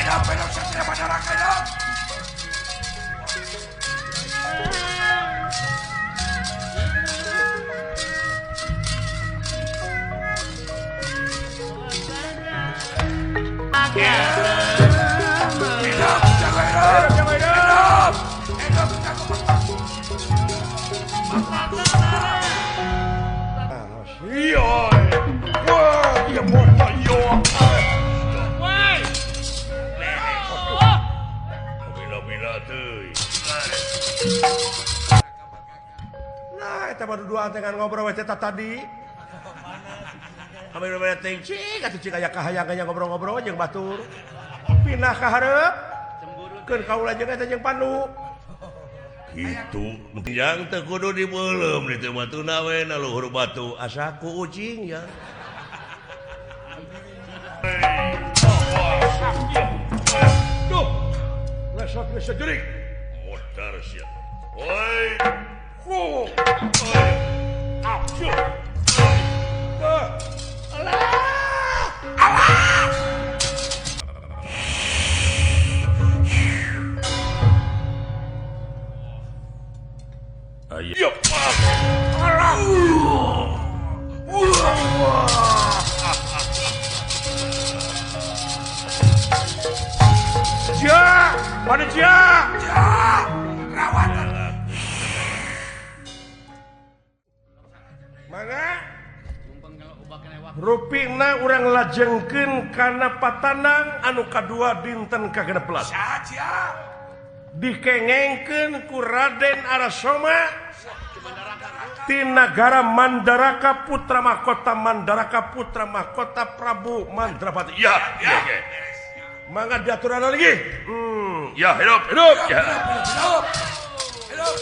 Hidup hidup Satria Mandaraka hidup. Hidup jago hidup. Hidup. Hidup jago. Iya. Wah, iya motor yo. Woi. Bila-bila teuy. Nah, eta baru dua teh ngobrol we teh tadi. Kami udah teh cik atuh cik aya kahayang ngobrol-ngobrol jeung batur. Pindah ka hareup. Keun kaula jeung eta jeung Pandu. Gitu yang teu kudu dibeuleum di teu batuna we na luhur batu asa ku ucing ya. Duh. Lesot geus jurig. Modar sia. Oi. Ku. Oi. Apsu. Alah. Alah. Ayo. Alah. Ja, mana ja? Ja, rawatan. Mana? Rupina urang lajengkeun kana patanang anu kadua dinten ka-16. Dikengengkeun ku Raden Arasoma ti nagara Mandaraka Putra Mahkota Mandaraka Putra Mahkota Prabu Mandrapati. Ya, ya. Mangga diaturan lagi. Ya, hidup, hidup, ya. Hidup, hidup.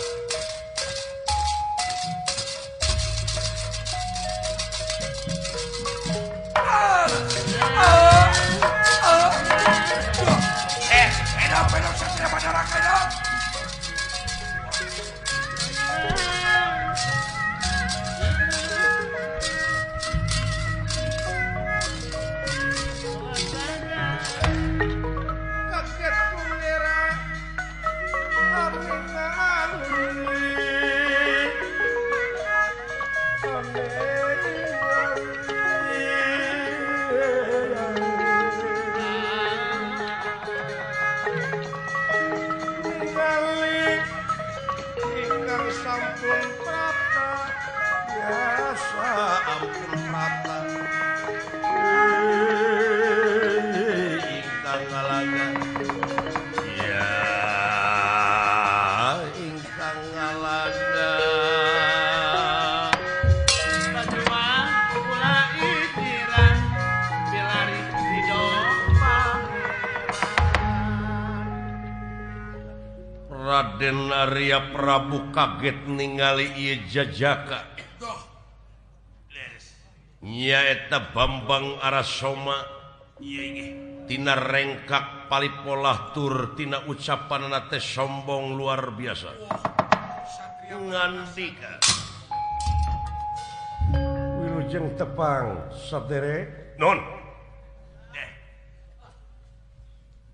Hidup, hidup Satria Mandaraka hidup. Kaget kulera ingkang sampun prapta biasa ampun prapta ingkang ngalaga ya ingkang ngalaga Pajuang kula ikiran bilari ridho Raden Arya Prabu kaget ningali ieu jajaka. Nyaeta Bambang Arasoma tina rengkak palipolah tur tina ucapanana teh sombong luar biasa. Ngandika. Wilujeng tepang saderek. Non.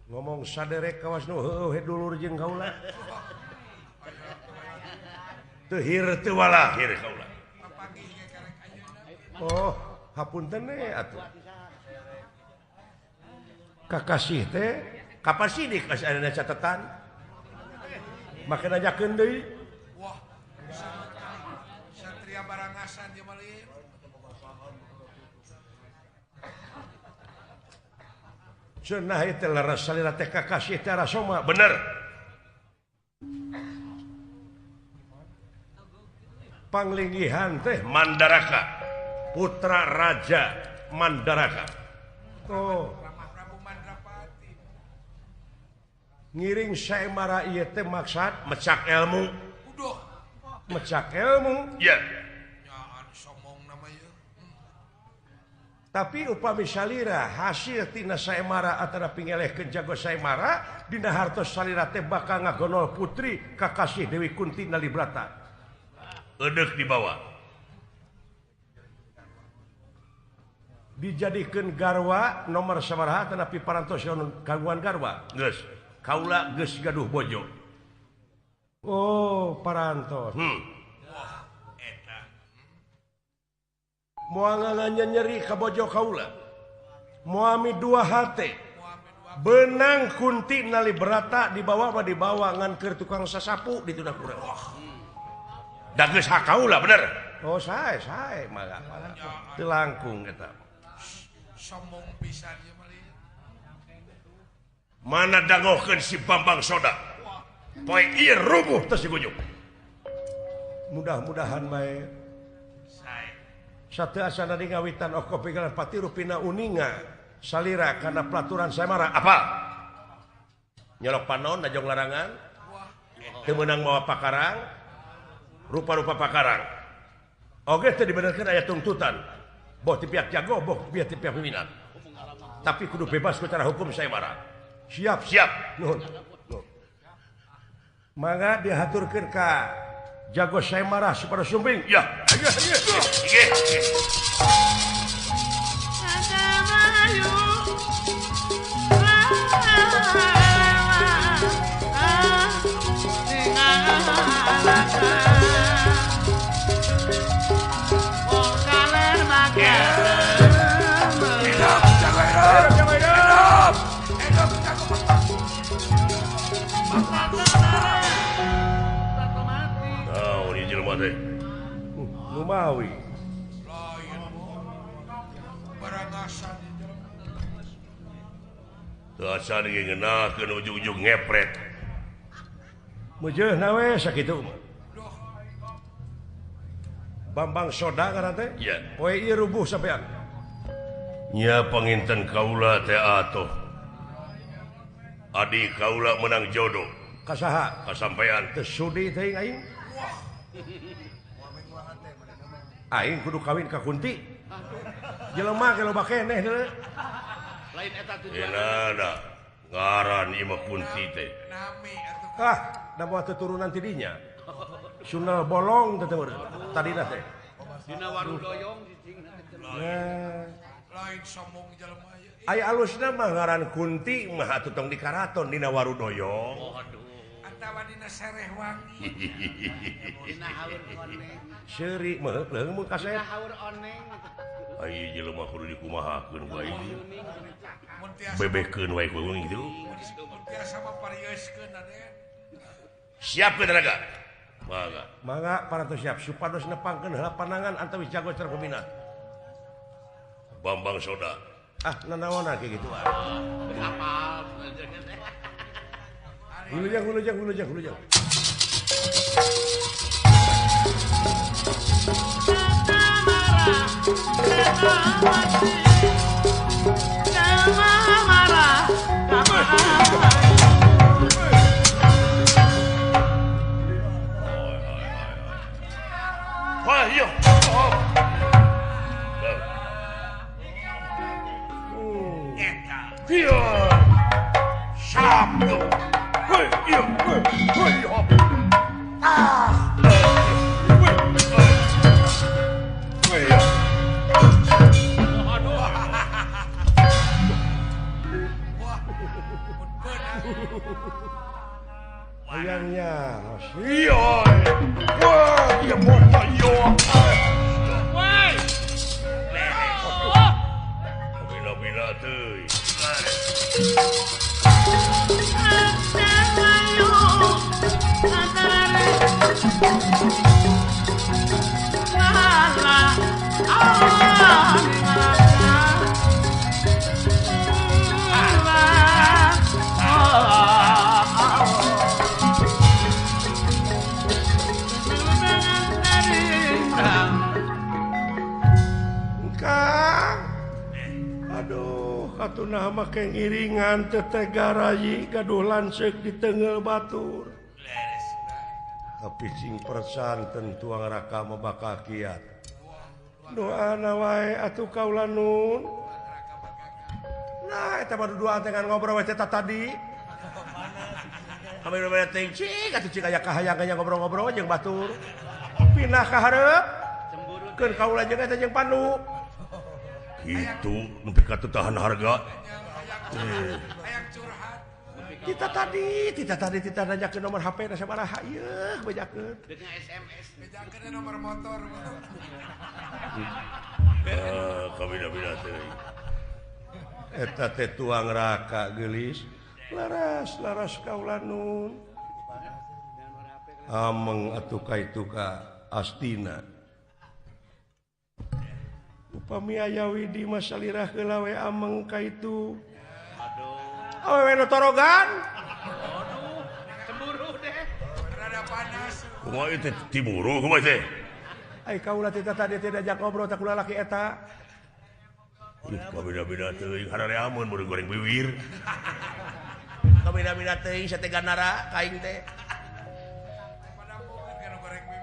Ngomong saderek kawas nu heueuh dulur jeung kaula. Teu hir teu walahir kaula. Oh, hapunten we atuh. Kakasih teh kapan sidik masih ada catatan. Make nanyakeun deui. Wah. Satria Barangasan ieu mah leuh. Cenah ieu teh leres salira teh kakasih teh Arasoma. Bener. Panglinggihan teh Mandaraka. Putra Raja Mandaraka. Oh. Ngiring saemara ieu teh maksad mecak ilmu. Mecak ilmu. Ya. Tapi upami salira hasil tina saemara atana pingelehkeun jago saemara dina hartos salira teh bakal ngagonol putri kakasih Dewi Kunti Nalibrata. Eudeuh dibawa. Dijadikeun garwa nomor sabaraha tanapi parantos kagungan garwa. Geus, kaula geus gaduh bojo. Oh, parantos. Wah, eta. Moal nyeri ka bojo kaula. Moami dua hate. Benang Kunti Nalibrata dibawa mah dibawa ngan keur tukang sasapu dituna kurang. Da geus hak kaula bener. Oh, sae sae mangga mangga. Teu langkung eta. Sombong pisan ieu mah. Mana dangokeun si Bambang Soda. Poe ieu rubuh teu sigujuk. Mudah-mudahan bae. Sae. Sateu asana di ngawitan oko pigalan pati rupina uninga salira kana pelaturan Saemara. Apa? Nyolok panon najong larangan. Teu meunang mawa pakarang. Rupa-rupa pakarang. Oge teu dibenerkeun aya tuntutan. Boh ti pihak jago, boh ti pihak pimpinan. Tapi kudu bebas secara hukum Saemara. Siap, siap. Nuhun. Mangga dihaturkeun ka jago Saemara supaya sumbing. Ya. Nggih. Lumawi. Teu acan ge ngeunakeun ujug-ujug ngepret. Meujeuna we sakitu mah. Bambang Soda ngaran teh? Iya. Poe ieu rubuh sampean. Nya panginten kaula teh atuh. Adi kaula menang jodoh. Ka saha? Ka sampean. Teu sudi teuing aing. Aing kudu kawin ka Kunti. Jelema ge loba keneh deui. Lain eta tujuan. Enak ngaran ieu mah Kunti teh. Ah, da moal turunan ti dinya. Sunal bolong teh tadina teh. Dina warudoyong cicingna teh. Lain sombong jelema ieu. Aya alusna mah ngaran Kunti mah atuh tong di karaton dina warudoyong. Aduh. Atawa dina sereh wangi. Dina haur oneng. Seuri mah leung mun kasep. Dina haur oneng. Ai jelema kudu dikumahakeun ku aing. Bebekeun wae ku kitu. Mun tiasa mah parieuskeun ade. Siap ke tenaga. Mangga. Mangga parantos siap supados nepangkeun heula panangan antawis jago sareng peminat. Bambang Soda. Ah, nanaonan kayak gitu ah. Apal. Hulujang, hulujang, hulujang, hulujang. Wah, iya. Iya. Sabtu. Hei, iya, hei, hei, hop. Ah. Hei, hei. Hayangnya, iya. Wah, iya motor iya. Woi. Bila-bila teuy. Aduh, katunah make ngiringan tetega rayi gaduh lanceuk di tengel batur. Tapi sing persan tentu raka mah bakal kiat. Doana wae atuh kaula nun. Nah, eta mah duduan teh ngobrol we teh tadi. Kami bener teh cik atuh cik aya kahayang ngobrol-ngobrol jeung batur. Pindah ka hareup. Keun kaula jeung eta jeung Pandu. Gitu nepi ka teu tahan harga. Kita tadi kita nanyakeun nomor HP na sabaraha ieu bejakeun. Dengan SMS, bejakeun nomor motor. Kabina-bina teuing. Eta teh tuang raka geulis. Laras kaula nun. Ameng atuh ka itu ka Astina. Upami aya Widi mah salirah heula we ameng ka itu. Aduh. Awewe nu torogan. Aduh, cemburu deh. Rada panas. Kumaha ieu teh cemburu kumaha teh? Ai kaula teh tadi teh diajak ngobrol teh kula laki eta. Ih, kabina-bina teuing harareamun mun goreng biwir. Kabina-bina teuing sate ganara ka aing teh.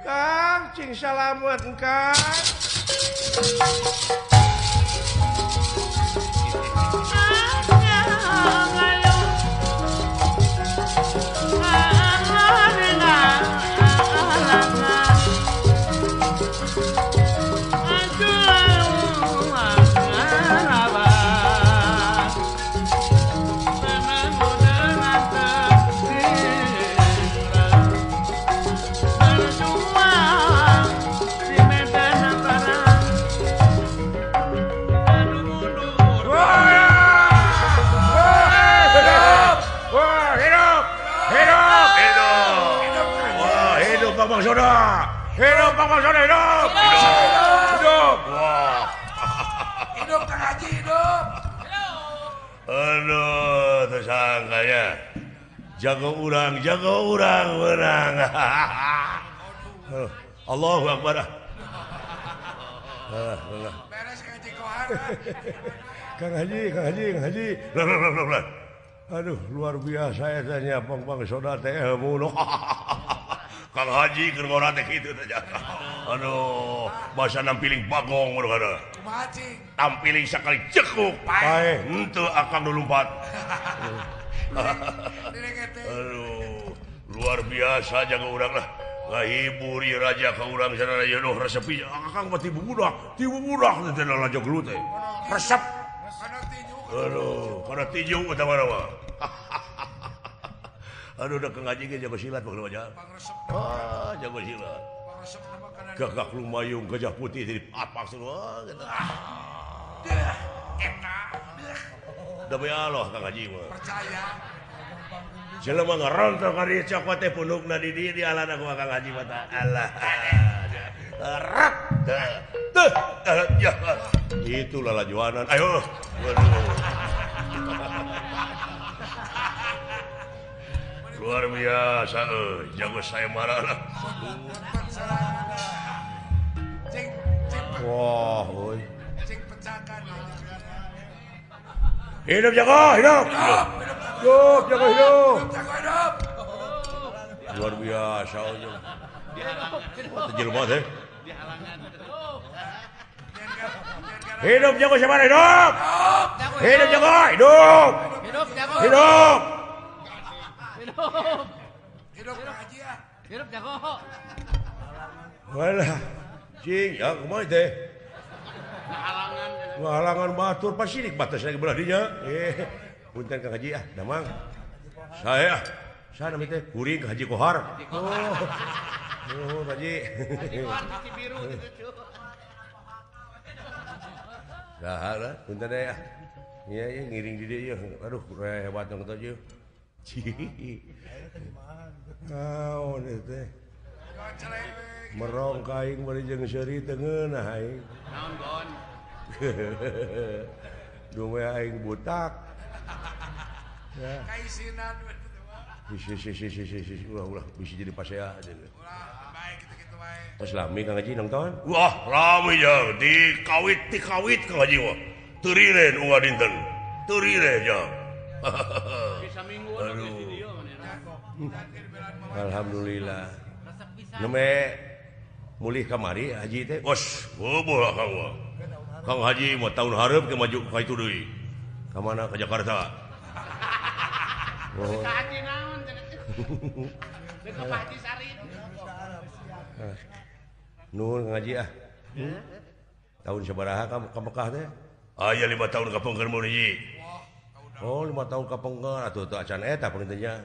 Kang cing salamet Kang. Bang Soda, hidup Bang Soda, hidup, hidup, wah, hidup Kang Haji, hidup. Aduh, tersangkanya, jago urang menang. Allahu Akbar. Beres Kang Haji Kohar. Kang Haji, lah. Aduh, luar biasa etanya Bang Soda teh ilmu. Kang Haji keur ngora teh kitu teh. Aduh, basa nampiling bagong mun kada. Kumaha cing? Tampiling sakali cekuk. Paeh. Henteu akang nu lumpat. Aduh, luar biasa jaga urang lah. Ngahibur ieu raja ka urang sarana ieu doh resep pisan. Akang mah ti bubudak teh raja gelut teh. Resep. Aduh, kana tinju eta mah. Aduh, udah Kang Haji ge jago silat bang aja. Ah, jago silat. Gagak lumayung gajah putih jadi apak semua gitu. Demi Allah Kang Haji mah. Percaya. Jelema ngarontok ka dieu cokot teh punukna di dieu dialana ku Kang Haji mah ta. Allah. Rak. Tuh. Ya. Itu lalajuanan. Ayo. Waduh. Luar biasa, jago saya marah lah. Wah, oi. Hidup jago, hidup. Hidup jago, hidup. Luar biasa, oi. Wah, jelema teh. Hidup jago siapa hidup? Hidup jago, hidup. Hidup. Hidup Haji ah. Hidup jago. Walah, cing, ya kumaha teh? Ngahalangan batur pasirik batasna belah dinya. Punten Kang Haji ah, damang. Saya nami teh kuring Haji Kohar. Oh. Oh, Haji. Haji Kohar di biru gitu. Saha lah, punten deh ah. Iya, iya ngiring di dieu. Aduh, hebat dong teh ieu. Naon ieu teh? Merong ka aing bari jeung seuri teu ngeunah aing. Naon gon? Duwe aing butak. Ya. Kaisinan Si ulah bisa jadi pasea ulah baik gitu-gitu wae. Tos lami Kang Haji nonton? Wah, lami ya dikawit Kang Haji mah. Teu riren unggal dinten. Teu riren ya. Bisa mingguan di dieu Alhamdulillah. Neme mulih kamari Haji teh. Wos, boboh lah Kang mah. Kang Haji mah tahun hareup ke maju ka itu deui. Ka mana? Ka Jakarta. Oh. Haji naon cenah? Deuk ka Pak Haji Sarip. Nuhun Kang Haji ah. Tahun sabaraha ka Mekah teh? Aya 5 tahun kapengker mun hiji. Oh 5 tahun kapengker atuh teu acan eta pentingnya.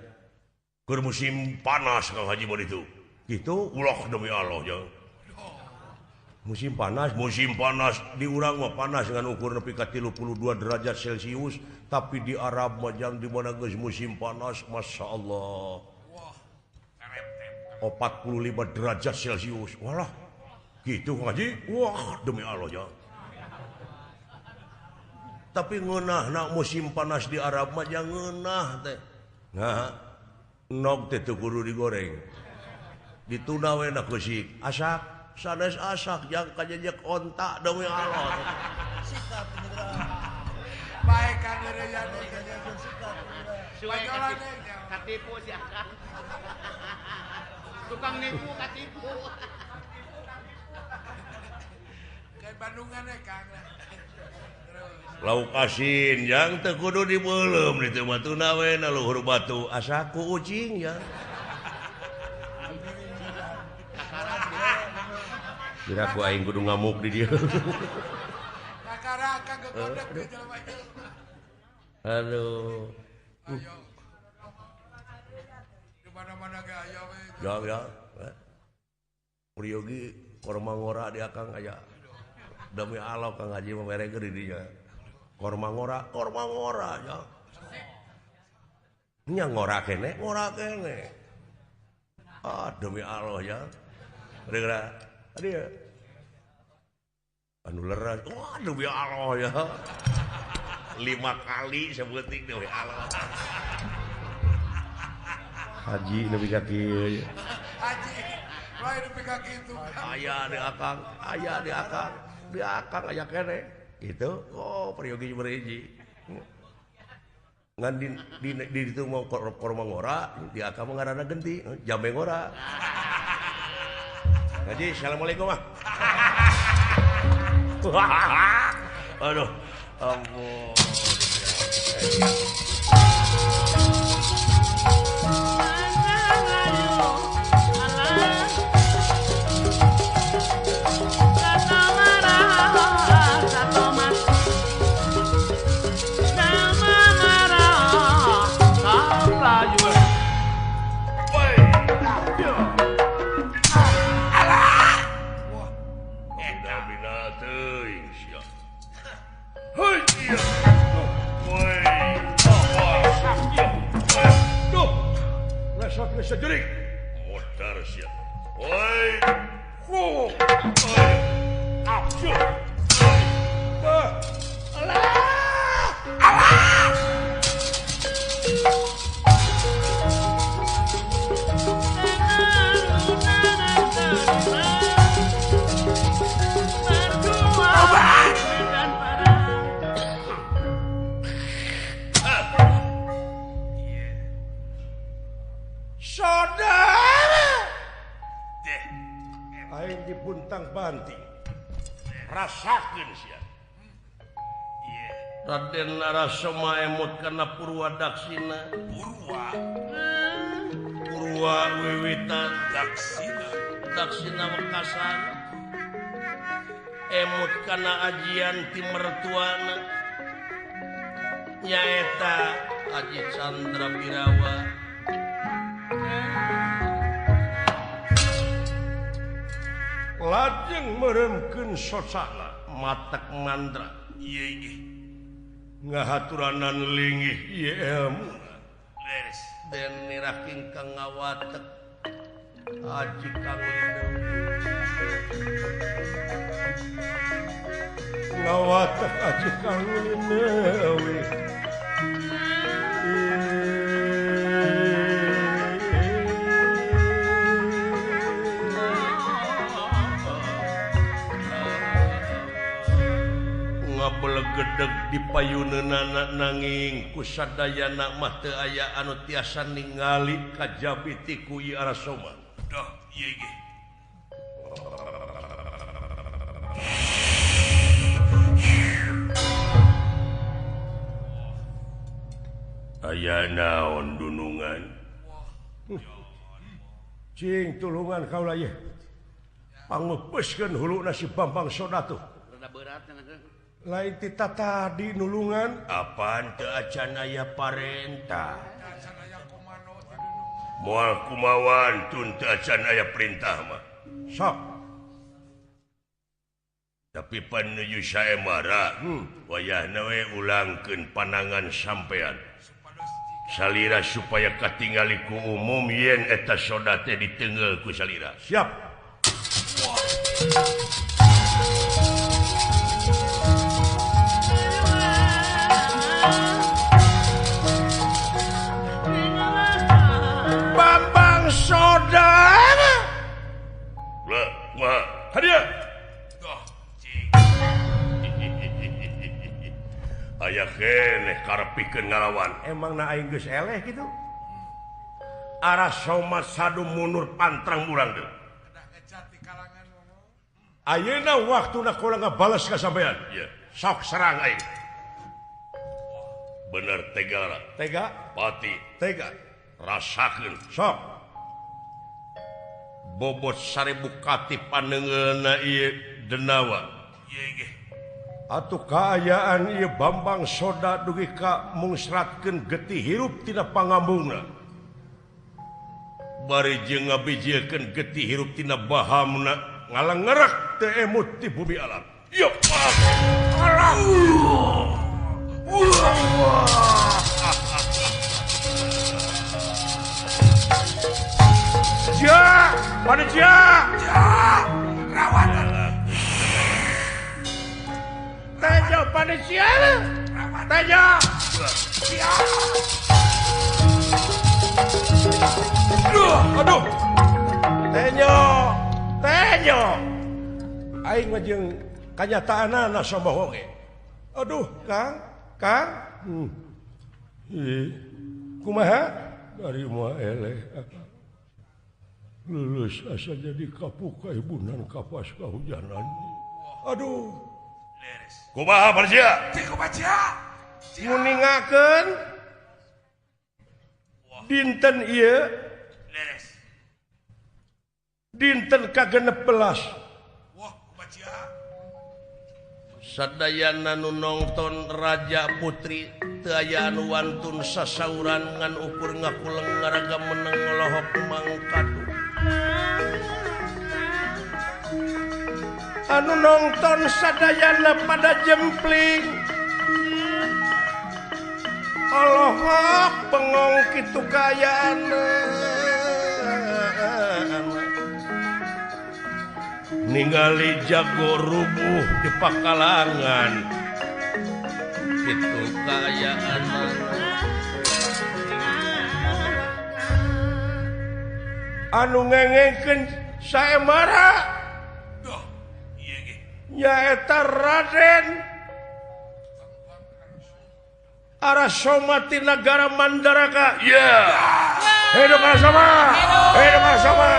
Keur musim panas Kang Haji mun itu. Gitu ulah demi Allah jang. Musim panas, musim panas di urang mah panas dengan ukur nepi ka 32 derajat Celcius, tapi di Arab mah jang di mana geus musim panas, Masya Allah. 45 derajat Celcius. Walah. Gitu Kang Haji. Wah, demi Allah jang. Tapi ngeunahna musim panas di Arab mah jang ngeunah teh. Nah, nog teh teu kudu digoreng. Dituna we na keusik, asak. Sanes asak jang kajejek onta demi Allah. Sikap baik kan katipu si akang. Tukang nipu katipu. Kayak Bandungan ya Kang. Lauk asin jang teu kudu dibeuleum ditu mah tuna we na luhur batu asak ku ucing ya. Kira ku aing kudu ngamuk di dieu. Kakara kagegodeg di jelema ieu. Aduh. Ayo. Di mana-mana ge aya we. Ya ya. Priyogi korma ngora di akang aya. Demi Allah Kang Haji mah mere di dinya. Korma ngora ya. Nya ngora kene, ngora kene. Ah demi Allah ya. Kira-kira dia anu leras, wah demi Allah ya. 5 kali sebuting demi Allah. Haji nepi ka kieu. Haji, lain nepi ka kitu. Aya di akang, aya di akang, di akang aya kene. Gitu. Oh, peryogi berhiji. Ngan di ditu mau korma ngora, di akang mah ngaranna genti, jambe ngora. Haji, assalamualaikum ah. Aduh, ampun. Sejerik modar sia. Oi. Ku. Oi. Apsu. Alah. Alah. Aing dipuntang banting rasakeun sia. Raden Narasoma emut kana Purwa Daksina. Purwa. Purwa wiwitan Daksina. Daksina wekasan. Emut kana ajian ti mertuana. Nyaeta Aji Chandra Birawa. Lajeng meremkeun sosana matek mandra. Ieu ge ngahaturanan linggih ieu ilmu. Leres. Den nirah ingkang ngawatek aji kang lindung. Ngawatek aji kang lindung. Gedeg di payuneunana nanging kusadayana mah teu aya anu tiasa ningali kajabi ti ku Ieu Arasoma. Dah ieu ge. Aya naon dunungan? Cing tulungan kaula ieu. Pangeupeuskeun huluna si Bambang Sodatuh. Rada berat. Lain tita tadi nulungan apaan teu acan aya parentah. Moal kumawan tun teu acan aya perintah mah. Sok. Tapi panuju saemara wayahna we ulangkeun panangan sampean. Salira supaya katingali ku umum yen eta soda teh ditengeul ku salira. Siap. Bambang Soda. Lah, kumaha? Hadiah. Aya keneh karepikeun ngalawan. Emang na aing geus eleh kitu? Arah soma sadu mundur pantrang urang teh. Ayeuna waktuna kula ngabales ka sampean. Iya. Sok serang aing. Bener tegara. Tega? Pati. Tega. Rasakeun. Sok. Bobot 1000 kati panengeuna ieu denawa. Ieu ge. Atuh kaayaan ieu Bambang Soda dugi ka mungsratkeun getih hirup tina pangambungna. Bari jeung ngabijiekeun getih hirup tina bahamna ngalengerak teu emut ti bumi alam. Yo. Alah. Ja, mana ja? Ja, rawatan. Tejo panitia. Tejo. Ja. Aduh, aduh. Tejo, tejo. Aing mah jeung kanyataanana sombong oge. Aduh, Kang, Kang. Kumaha? Dari mah eleh. Lulus asa jadi kapuk kaibunan kapas kahujanan. Aduh. Kumaha Parsia? Kumaha sia? Nguningakeun dinten ieu. Leres. Dinten ka-16. Wah, kumaha sia? Sadayana nu nongton Raja Putri teu aya anu wantun sasauran ngan ukur ngakuleng ngaraga meneng ngalohok mangkadu. Anu nonton sadayana pada jempling. Olohok bengong kitu kaayaan. Ningali jago rubuh di pakalangan kitu kaayaan. Anu ngengengkeun saemara nyaeta Raden Arasoma ti nagara Mandaraka. Yeah. Hidup Arasoma. Hidup Arasoma.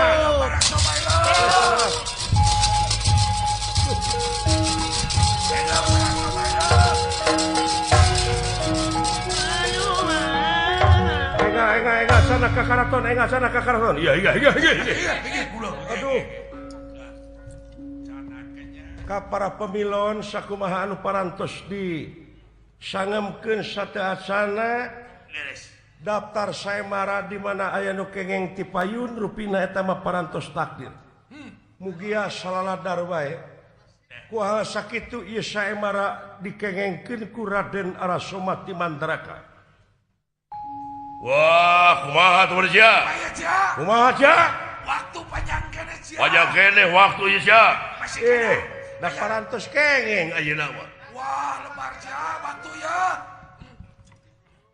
Enga enga enga sana ka karaton, enga sana ka karaton. Iya iya iya iya. Aduh. Ka para pemilon sakumaha anu parantos di sangemkeun sateacana daftar saemara di mana aya nu kengeng ti payun rupina eta mah parantos takdir. Mugia salaladar wae. Ku hal sakitu ieu saemara dikengengkeun ku Raden Arasoma ti Mandaraka. Wah, kumaha tuh sia? Kumaha sia? Waktu panjang keneh sia. Panjang keneh waktu ieu sia. Da parantos kengeng ayeuna mah. Wah, lebar sia waktu ya.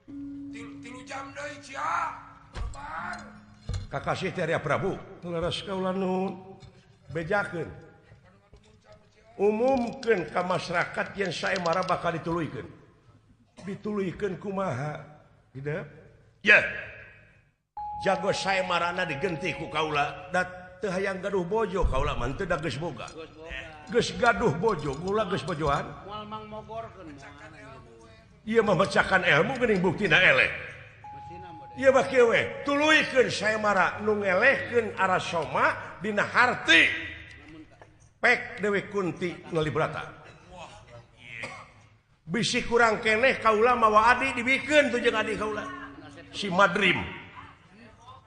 3 jam deui sia. Lebar. Kakasih teh Arya Prabu. Leres kaula nuhun. Bejakeun. Umumkeun ka masyarakat yen saemara bakal dituluykeun. Dituluykeun kumaha? Hidep? Ya. Jago saemarana digenti ku kaula. Da teu hayang gaduh bojo kaula mah teu da geus boga. Geus gaduh bojo, gula geus bojoan. Moal mangmogorkeun. Ieu mah mecakan ilmu geuning buktina eleh. Ieu mah kieu we, tuluykeun saemara nu ngelehkeun Arasoma dina harti. Pek Dewi Kunti Nalibrata. Bisi kurang keneh kaula mawa adi dibikeun tuh jeung adi kaula. Si Madrim.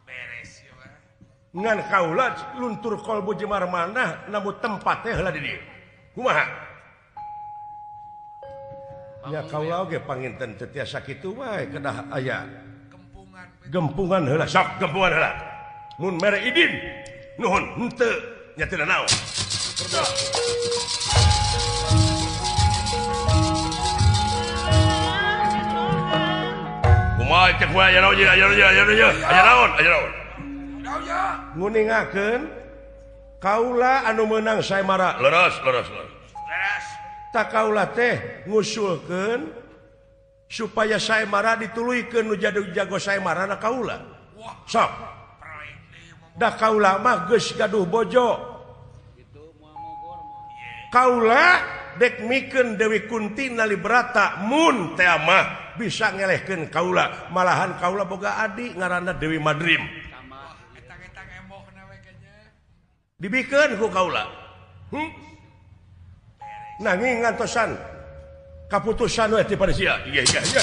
Beres ieu mah. Ngan kaula luntur kolbu jemar manah namu tempat teh heula di dieu. Kumaha? Ya kaula oge panginten teu tiasa kitu wae kedah aya gempungan. Gempungan heula sok gempungan heula. Mun mere idin nuhun henteu nya teu naon. Kumaha cek wae aya naon aya naon aya naon aya naon aya naon. Nguningakeun kaula anu meunang saemara. Leres leres leres. Leres. Tak kaula teh ngusulkeun supaya saemara dituluykeun nu jadi jago saemara na kaula. Sok. Da kaula mah geus gaduh bojo. Kaula dek mikeun Dewi Kunti Nalibrata mun teh mah bisa ngelehkeun kaula, malahan kaula boga adi ngaranna Dewi Madrim. Dibikeun ku kaula. Nanging ngantosan kaputusan we ti pada sia. Iya iya iya.